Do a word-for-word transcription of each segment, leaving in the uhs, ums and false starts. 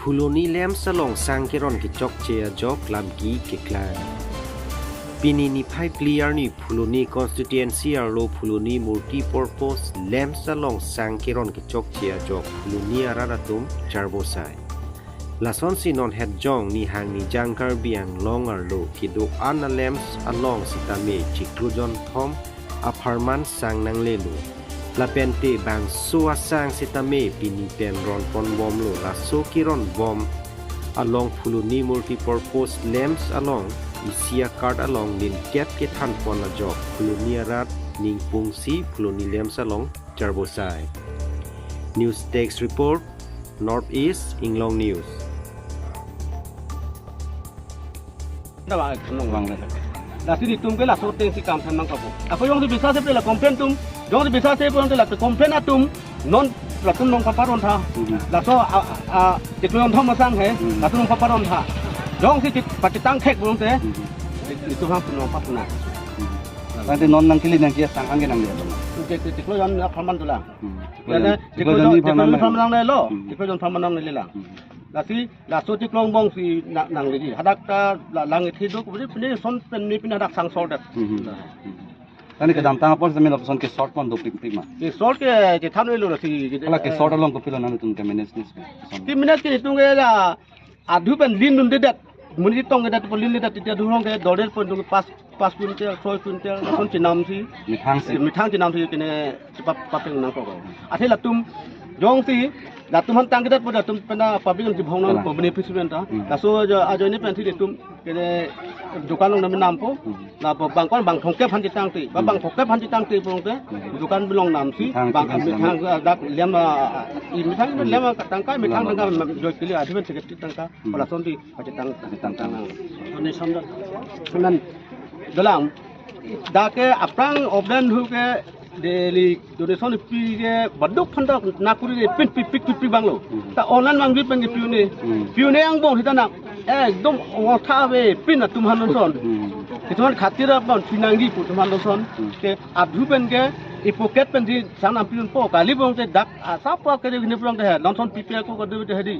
Phuloni lamps along sang keron kechokche ajok lamki keklang. Pini niphai phli arni Phuloni constituency arlo Phuloni multi-purpose lamps along sang keron kechokche ajok Phuloni arat atum charbosai. Lasonsi non hetjong nihang nijang Karbi Anglong arlo kedo-an a-lamps along sitame chiklo jonthom apharman sang nanglelo. Lapente bangso asang sitame pini pen ronpon bomlo. Laso keron bom along Phuloni multi-purpose lamps along isi a-card along nin kep kethanpon ajok Phuloni arat ning pungsi Phuloni lamps along charbosai. News Desk Report, North East Inglong News. Dah bang, nong bang le. Lasi nelitum ke laso ateng si kam than nangkok. Ako jongsi bisa se pela complain atum, jongsi bisa se pela complain atum, non latum nong paparon tha. Hmm. Laso a, a, a, chiklo jonthom asang he, hmm, latum nong paparon tha. Jongsi chik, pachethang thek pulote, hmm, nelitum hang pun nong paparon. Hmm. Tangte non nangkele nangji asang hang ke nangli atum. Chik, chiklo jon apharman dolang. Hmm. Chiklo jon, chiklo jon apharman nanglelo. Hmm. Chiklo jon apharman nangle lang. Hmm. Lasi laso chiklo angbong si na, nangle di. Hadak ta la, lang ithi do, kemudian pini son pen ni pini hadak sang sor det. Hmm. Tangte kedamtang apor sami lapuson ke short pon dopikpik ma. Ke short ke, ke than lo si. Hala ke short along kopilo nangtum ke manage ni. Ke manage ke nelitum ke la adhu pen lin dundedet. Monit tongdedet, po lin dedet, titi adhu along ke dordetpon dung pas, pas quintal, soi quintal, son chenam si. Methang si. Methang chenam si kene chepa, papeng nangkok. Athe latum jongsi latum han tangkedet po latum pena public ang jibhong nang, kalang, po beneficiary ta. Hmm. Laso ajo, ajoine pen si latum kene dukan along nami nampo. Hmm. Lapu bangkon bang thomkep aphan chetangte, ba, hmm, bang thomkep aphan chetangte pulote, hmm, dukan along nam si, methang bang, methang, methang, ah, dak lem, ah, i methang, hmm, lem, ah, tangka, methang, lem, tangka, lem, joi kili adhu pen ticket tangka, hmm, hala son di pachetang, pachetang tang. Donation do. Semen dolang. Dak ke aphrang oben hu ke daily donation pi ke baduk phandak nakuri de pin pi pik pi pi banglo. Hmm. Ta online bang pi pen ke pi-un-e. Hmm. Pi-un-e angbong hita na. Ekdom otha ave pin atum han son. Hmm. Kituan khatir apon pinangji pu atum han son. Hmm. Ke adhu pen ke i pocket pen si sang nam pi-unpo kali pulote dak asap ke de ne pulote he. Non son pi pi ako kadu de he di.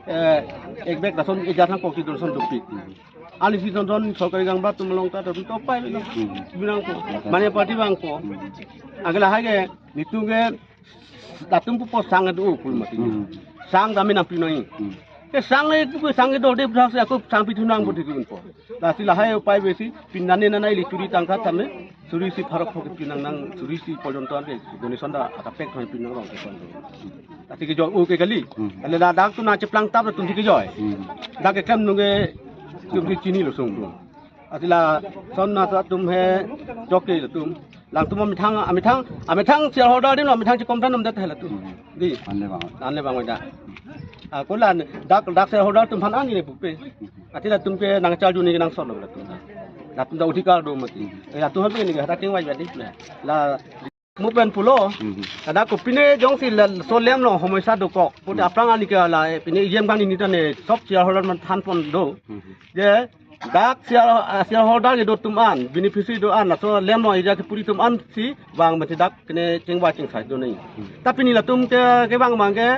Eh, ek bag lason ejat hang kok si donation dopik. Hmm. Ani si son son sorkari gang bat tum long ta tum topai lo. Hmm. Binang ko. Mane party bang ko. Hmm. Agla hai ke nelitum ke latum pupo sang do pul mati. Hmm. Sang kami nam pinoi. Hmm. Ke sang le tu sang do de bra se ako sang pithu nang, hmm, bodi kun po. Lasi lahai upai besi pinane nana ili churi tangka tame. Suri isi pharok phok pinang nang suri isi porjonto ante donation da akapek thoi pinang rong ke son. Ati kejoi o ke kali. Hmm. Ale ladak tu nangcheplang tap tu kejoi. Hmm. Dak keklem nungke tum si chinilo sung tu. Ati lason nasa tum he jok ke tum. Latum amethang, amethang, amethang shareholder di no, amethang che complain um det he latum. Hmm. Di. Anle bang. Anle bang da. Ako la dak, dak shareholder atum aphan ani ne pupe. Ati latum ke nangcharju ni nang solo latum. Latum ta odhikar do mati. Eh, latum ha pini ke hadak kengvai badi. La mo pen pulo. Hmm. Kada ko pine jongsi laso lamp along homoisa dokok. Pute, hmm, aphrang ani ke la, eh, pine jem kani ni tane sob shareholder aphan thanpon do. Hmm. Je dak share, ah, shareholder kedo atum an, beneficiary do an, laso lamp along ejak kepuri atum an si bang mati dak kene chengvai chengsai do nai. Hmm. Ta pini latum ke, kevang bang ke,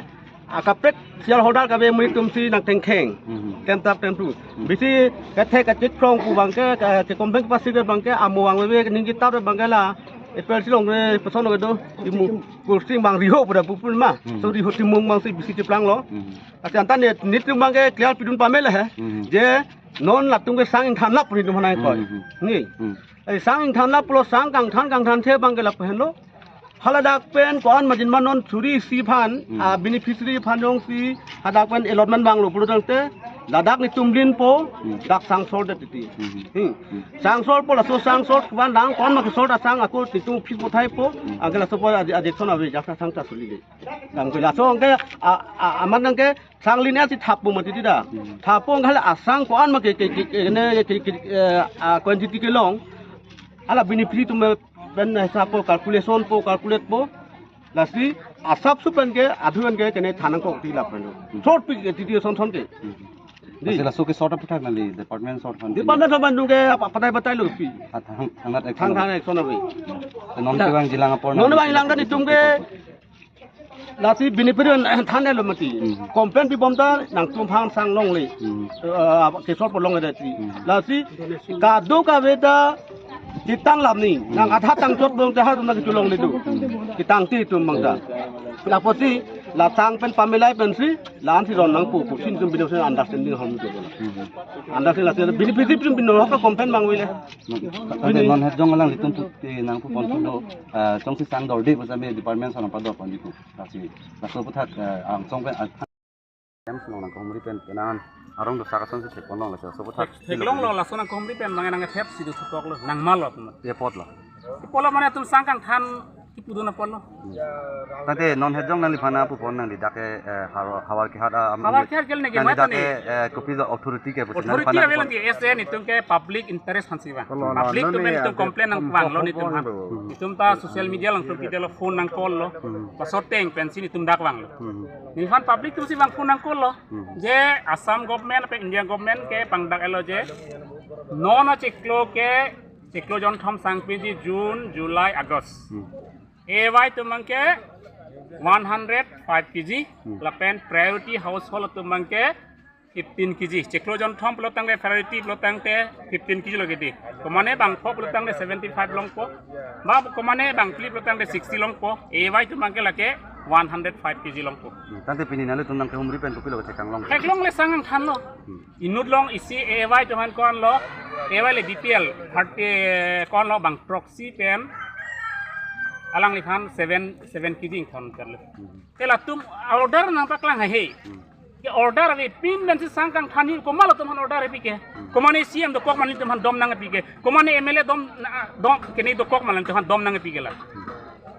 akaprek shareholder kave monit atum si nangthengtheng. Hmm. Tem tap tem tu. Hmm. Bisi kethek kachit krong pu bang ke, ka, ke company pasi ke bang ke, amo bang ve ningje tap bang ke la, April si long ke, peson ke do, imu, kursi bang riho pada pupun ma. Hmm. So riho timung bang si bisi cheplanglo. Hmm. Ati anta ne, nelitum bang ke clear pidun pame le he. Hmm. Je, non latum ke sang ingthan lap ri tum hanai koi. Hmm. Ni. Hmm. Eh, sang ingthan lap pulo sang kangthan kangthan the bang ke lap henlo. Hala dak pen ko-an majin ma non suri isi aphan, hmm, ah, beneficiary aphan jongsi, hadak pen allotment bang lo pulo tangte, Ladak netum linpo, hmm, dak sang soldet titi. Hmm. Hmm. Sang solpo, laso sang sol kevan dang kon ma kesol ta sang ako netum office pothaipo, hmm, anke laso po adi-, adikson ave, jaksa sang ta solide. Dang ke laso anke a, a, amat anke sang lin-et si thappo mati tida. Hmm. Thappo anke hala asang ko-an ma ke, ke, ke, ke, ne, ke, ke, eh, a, quantity kelong. Hala beneficiary atum pen hisab po, calculation po, calculate po. Lasi asap sup pen ke, adhu pen ke, kene than nangkok ti lapen. Short pi ke, titi son son ke. Di. Lasi laso ke sort aphuthak nangli, department sort han. Department sort han ke, apa, patai patai lo pi. Hat hang, hang hat ek Thang son. Thang ek son ave. Te non kevang jilang apor non nangli kevang jilang kan netum ke. Lasi beneficiary than lo mati. Hmm. Complain pibom ta nangtum aphan sang longle. Hmm. Eh, kesol po longle ti. Hmm. Lasi kadokave ta ketang lam ni. Hmm. Nang adha tangchot bom ta ha tum nang kecho longle do. Hmm. Ketang ti tum bang ta. Lapusi la sang pen pamilai pensi la-an si ron nangpo pusi netum beneficiary understanding hom ke. Hmm. Understanding lasi beneficiary tum bino ka complain bang wile. Tangte non het jong alanglitum pu, eh, nangpuponpo do, eh, chongsi sang dorde pu sami department son padopon dipu. Lasi, laso aphuthak, eh, angsong pen, ah, em si nangkehumri pen, penan, arong dosak ason si thekpon long, laso aphuthak. Thek-, theklonglo, laso nangkehumri pen, nang nangthep si do thupok lo, nangmalo atum. Ye apot lo. Apot lo mane atum sang kangthan, kipu dun apot lo. Tangte non het jong nangliphan pupon nangli dak ke, eh, Hawar, Hawar Kehat, ah, am-, Hawar Kehat ke neli nangli dak ke, eh, kopi authority ke pusi authority nangliphan ave pupon. Lagi S A netum ke public interest aphansi vang. Lo, lo, public lo, atum ne netum ake complain nangvanglo netum aphan. Hmm. Netum ta social media along tum pidetlo, phone nang call lo. Hmm. Pasoteng pensi netum dak vanglo. Hmm. Neliphan public atumsi vang phone nang call lo. Hmm. Je Assam government pe India government ke pangdak-etlo je non achiklo ke chiklo jonthom sang piji June, July, August. Hmm. A Y atum abang ke one hundred five K G, hmm, lapen priority household atum abang ke fifteen K G. Chiklo jonthom pulo tangte priority pulo tangte fifteen K G lo kedi. Komane bangpho pulo tangte seventy-five longpo. Ba komane bangphli pulo tangte sixty longpo. A Y atum abang ke lake one hundred five K G longpo. Hmm, tangte pini nanglitum nangkehumri pen kopilo kachekang long? Theklongle sang kangthanlo. Hmm. Inut along isi A Y atum aphan ko-anlo, A Y le B P L, thirty, eh, ko-anlo bang proxy pen alangliphan seven, seven K G ingthan karlo. Hmm. Te latum order nangpaklang haihe. Hmm. Ke order ave, pin pensi sang kangthan he, komat latum aphan order ave ke. Hmm. Komane C M dokok ma netum aphan dom nangve ke. Komane M L A dom na, dom kene dokok ma netum aphan dom nangve ke la. Hmm.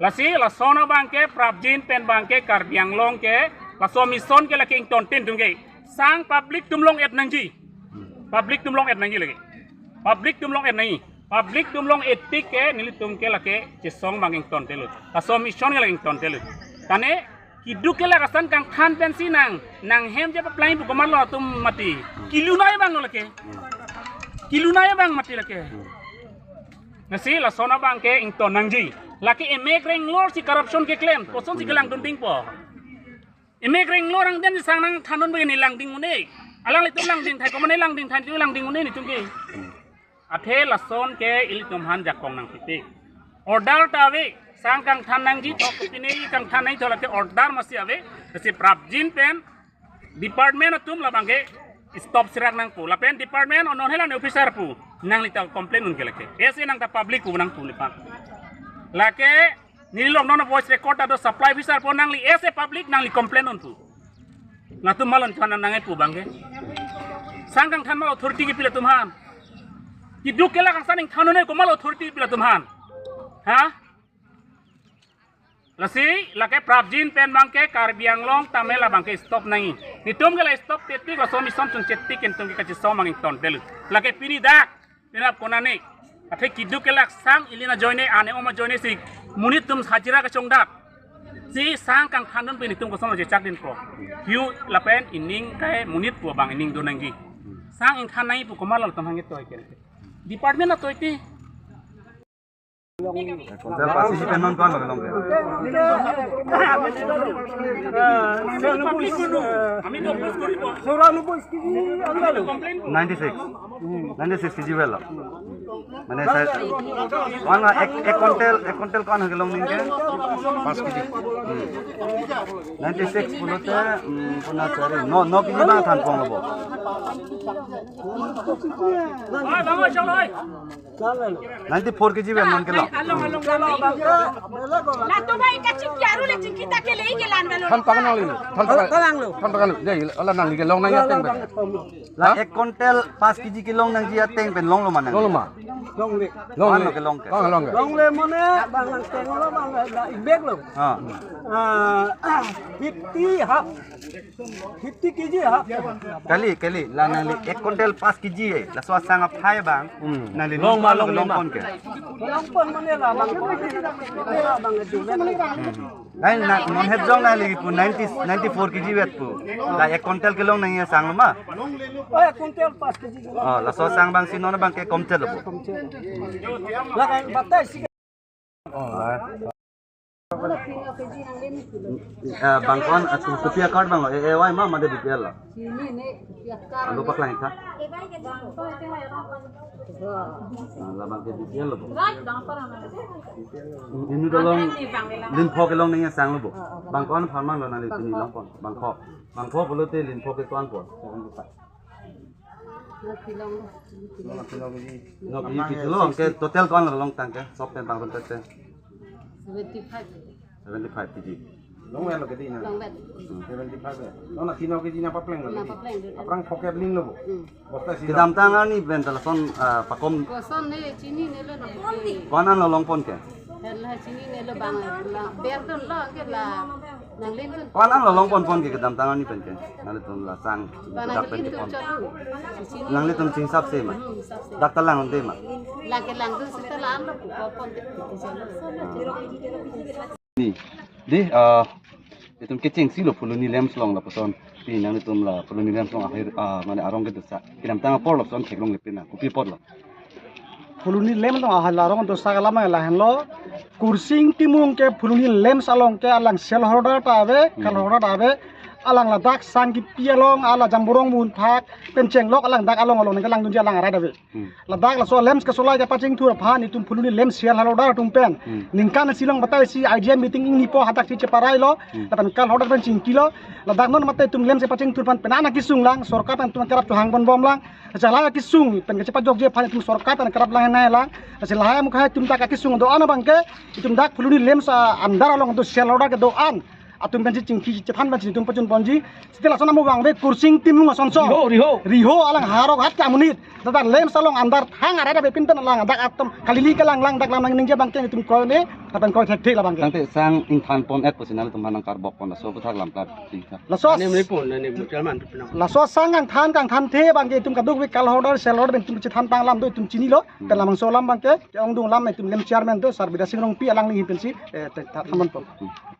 Lasi lason abang ke prapjin pen abang ke Karbi Anglong ke laso mission ke lake ingtontin atum ke. Sang public atum long-et nangji. Public atum long-et nangji lake. Public atum long-et nangji. Public atum long-et tik ke nelitum ke lake chesong abang ingtontelo. Laso mission ke lake ingtontelo. Tangte keduk kelak ason kangthan pensi nang, nanghem je paplang pu komatlo atum mati. Kelun-et abang lo lake. Kelun-et abang mati lake. Lasi lason abang ke ington nangji. Lake emek renglor si corruption keklem, kosonsi kelangdun dingpo. Emek renglor angdeng si sang nangthandun bagi ne langding un-e. Alanglitum langding thai, komane langding thai, tu langding un-e netum ke. Athe lason ke ilitum aphan jakong nangpipe. Order ta ave, sang kangthan nangji, thok pine kangthan nangji, thok lake order masi ave, lasi prapjin pen department atum labang ke stop sirak nangpo. Lapen department onon hela ne officer pu, nangli ta complain un ke lake. S A nang ta public pu nangpo nephan. Lake neli lok non voice record ta do, supply officer pu nangli as a public nangli complain unpo. Latum malon chana nangkepu abang ke. Sang kangthan mal authority kepi latum aphan. Keduk kelak ason ingthan un-e komat authority kepi latum aphan. Ha? Lasi, lake prapjin pen abang ke Karbi Anglong tame labang ke stop nangji. Netum ke la stop te tik laso mission chunche tik netum ke kachesong abang ingtontelo. Lake pini dak, penap konane. Athe keduk kelak sang ili ajoine, ane om ajoine si monit atum hajira kachongdak. Si sang kangthandun pen netum kosonlo chechakdinpo. Hiu lapen ining kai monit pu abang ining do nangji. Sang ingthan nangji pu komatlo latum aphan ketoi ke. Department atoi ti. Kuntal pasi si pen non ko-anlo kelong ke? Ninety six. Ninety six K G well lo. Mane sa, ko-an ek, ek quintal, ek quintal ko-an kelong ning ke? Pas K G. Hmm. Ninety six pulote, hmm, puna chari. No, no K G abang thanpon lo bo. Ninety four K G pen non kelong. Along, along, along. Latum bai kachingki aru le chingki ta kele ke lan velo. Than pakan nangli. Than pakan. Pakan lo. Than pakan lo. Dei, ola nangli kelong nangji ateng pen. La ek quintal five K G kelong nangji ateng pen longlo ma nang? Longlo ma? Longle. Longle. Longle kelong ke? Longle, longle. Longle mane bang nang tenglo bang la ibek lo. Ha. Ah, fifty half. Fifty K G half. Kali, kali, la nangli ek quintal five K G eh. Laso asang aphai abang. Hmm. Nangli long ma, long ma, long ma. Longpon ke? Longpon mane la bang. La bang itu. Hmm. Lain na, non hep jong nangli pu ninety, ninety four K G vet pu. La ek quintal kelong nangji asang lo ma? Oh, ek quintal five K G. Oh, laso asang abang si non abang ke komchel lo pu. Komchel. La kan batai si. Oh, la. Eh, bang ko-an, eh, kopi a-card bang lo, A A Y ma, mate B P L lo? Alo paklang tha. Ah, labang ke B P L lo bo. Inut along linpho kelong nangji asang lo bo. Bang ko-an aphan mang lo nangli pini longpon. Bangpho. Bangpho pulote linpho ke ko-an po. Nangpi lo. Nangpi lo, ke total ko-an lo longtang ke, sop pen bang pen te. Seventy five. Seventy five K G. Longvet lo ke di na? Longvet. Hmm. Seventy five ya. Nangpi lo ke di na papleng lo. Na papleng lo. Aphrang pocket ling lo bo. Hmm. Bosta si kedamtang arni pen ta lason, ah, pakom. Koson ne chini ne lo na. Ko-an lo longpon ke? Hela chini ne lo bang la ber dun lo ke la nang len dun. Ko-an lo longponpon ke kedamtang arni pen ke? Nanglitum la sang. Bang dak pen len ke dun pon. Chot. Chini. Nanglitum chingsap se ma? Hmm, sap se. Dak ta lang de ma? Lang ke lang dun sita la an lo pu pon de. Ni, di, ah, itum kechengsi lo Phuloni LAMPS along lapuson. Pi nanglitum la Phuloni LAMPS along ahir, ah, mane arong kedo sa. Kedamtang apor lapuson theklongle pen na. Kopi apot lo? Phuloni LAMPS along ahal arong do sa alam lahenlo. Kursing Timung ke Phuloni LAMPS along ke alang sel holder ta ave, kal holder ta ave. Alang ladak sang kipi along, ala jamborong mun thak pen chenglok alang dak along along nangkelangdunji alang arat ave. Hmm. Ladak laso LAMPS kesolai kepachingthur aphan itum Phuloni LAMPS sel holder atum pen. Hmm. Ningkan si long batai si I G N meeting ingnipo hadak si cheparai lo. Hmm. Lapen kal holder pen chingki lo. Ladak non mate itum LAMPS kepachingthur aphan penang kesung lang, sorkar pen itum kerap chohang ponbom lang. Chala kesung pen kachepajokji aphan itum sorkar pen kerap lang nai lang. Chala mukha itum dak kesung do-an abang ke itum dak Phuloni LAMPS, ah, under along do sel holder kedo-an atum pensi chingki chethan pensi itum pachun ponji. Sita lason amo abang ave Kursing Timung asonso. Riho, riho. Riho alang harok hat ke amonit. Dak LAMPS along under thang arat ave pin pen alang dak atum kalili kelang lang dak lam nangji abang ke itum kroi ne, lapen kroi thekthe labang ke. Tangte sang ingthan pon-et pusi nanglitum aphan nangkarbok pon laso aputhak lam klar. Laso ani mri pon ani mri chairman tu pinang. Laso sang kangthan kangthanthe abang ke itum kadokave kal holder sel holder pen itum chethan tanglam do itum chinilo. Hmm. Pen labangso alam abang ke ke-ongdung alam itum LAMPS chairman do Sar Bidya Sing Rongpi alangli ahin pensi, eh, te-, ta-, than ponpo. Hmm.